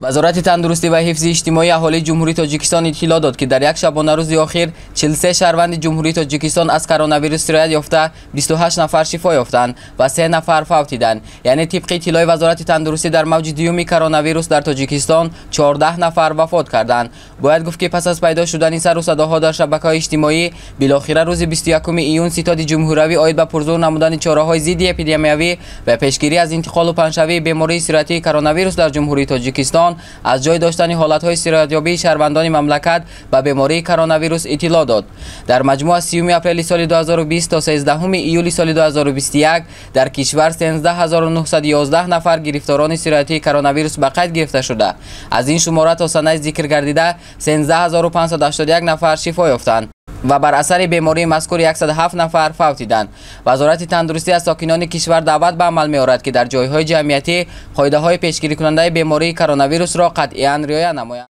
Вазорати тандурустӣ ва ҳифзи иҷтимоии аҳолии Ҷумҳурии Тоҷикистон иттилоъ дод, ки дар як шабонарӯзи охир 43 шаҳрванди Ҷумҳурии Тоҷикистон аз коронавирус сироят ёфта, 28 нафар шифо ёфтанд ва 3 нафар фавтиданд. Яъне тибқи иттилои Вазорати тандурустӣ дар мавҷи дуюми коронавирус дар Тоҷикистон 14 нафар вафот карданд. Бояд гуфт, ки пас аз пайдо шудани сару садоҳо дар шабакаҳои иҷтимоӣ, билохира рӯзи 21 июн Ситоди ҷумҳуриявӣ оид ба пурзур намудани чораҳои зидди эпидемиявӣ ва пешгирӣ аз интиқолу паҳншавии бемории сироятии коронавирус дар Ҷумҳурии Тоҷикистон аз ҷой доштани ҳолатҳои сироятёбии шаҳрвандони мамлакат ба бемории коронавирус иттилоъ дод. Дар маҷмӯъ аз 30 апрели соли 2020 то 13 июли соли 2021 дар кишвар 13911 нафар гирифторони сироятии коронавирус ба қайд гирифта шуда. Аз ин шумора то санаи зикр гардида 13581 нафар шифо ёфтанд ва бар асари бемории мазкур 107 нафар фавтиданд. Вазорати тандурустӣ аз сокинони кишвар даъват ба амал меорад, ки дар ҷойҳои ҷамъиятӣ қоидаҳои пешгирикунандаи бемории коронавирусро қатъиян риоя намоянд.